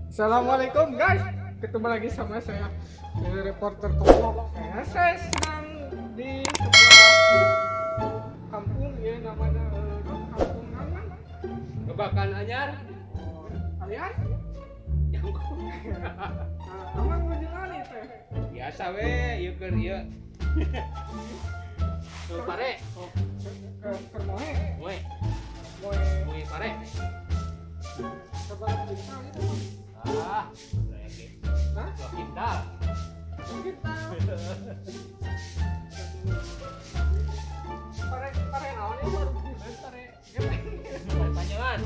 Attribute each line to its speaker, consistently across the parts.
Speaker 1: Assalamualaikum guys, ketemu lagi sama saya reporter Toplok. Saya sedang di sebuah kampung ya, namanya kampung nama
Speaker 2: Gebakan Anyar.
Speaker 1: Oh, alias
Speaker 2: Jangkung.
Speaker 1: Nah, aman ngunjungan teh.
Speaker 2: Biasa we, ieu keur ieu. Tuh pare.
Speaker 1: Oh, ke moe.
Speaker 2: Moe.
Speaker 1: Moe.
Speaker 2: Moe pare.
Speaker 1: Sabaraha kintal itu?
Speaker 2: Ah, lagi.
Speaker 1: Hah?
Speaker 2: 2 kintal.
Speaker 1: 2 kintal. Pare pare naon ieu baru bulan pare gepeng.
Speaker 2: Pare panjangan.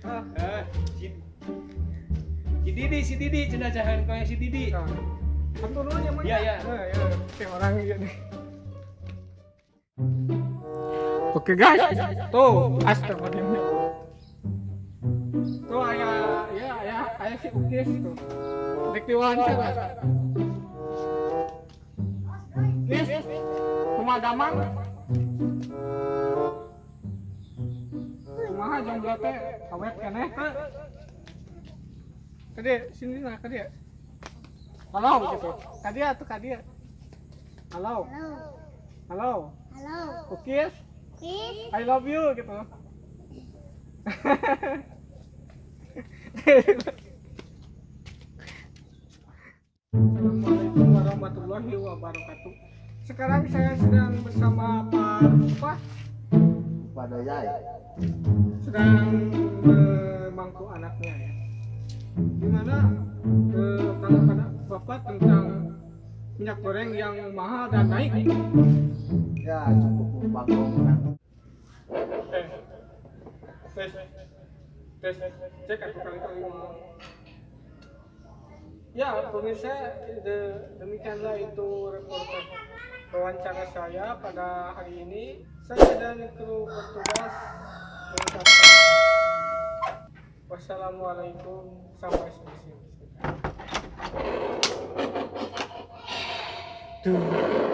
Speaker 1: Ah,
Speaker 2: Si Didi cenah jahan koyo si Didi.
Speaker 1: Nah. Hatur nuhun ya, Mang.
Speaker 2: Iya, iya.
Speaker 1: Ya, kayak orang ieu nih. Oke guys, tuh astagfirullahaladzim. Tuh ayah, ya ayah, ayah si Ukis tuh. Dek diwawancara. Kis, kumaha damang? Kumaha jomblo teh awet keneh teh? Kade sini nah kade. Halo gitu. Kade atuh kade. Halo. Halo.
Speaker 3: Halo.
Speaker 1: Ukis,
Speaker 3: Kis.
Speaker 1: I love you gitu. Assalamualaikum warahmatullahi wabarakatuh. Sekarang saya sedang bersama Pak
Speaker 4: Pak Dayai.
Speaker 1: Sedang memangku anaknya ya. Gimana tanggapan Bapak tentang minyak goreng yang mahal dan naik?
Speaker 4: Ya cukup membanggakan.
Speaker 1: Tes tes cek aku kali-kali mau. Ya pemirsa, demikianlah itu reporter wawancara saya pada hari ini. Saya dan kru bertugas mengucapkan wassalamualaikum, sampai jumpa. Tuh.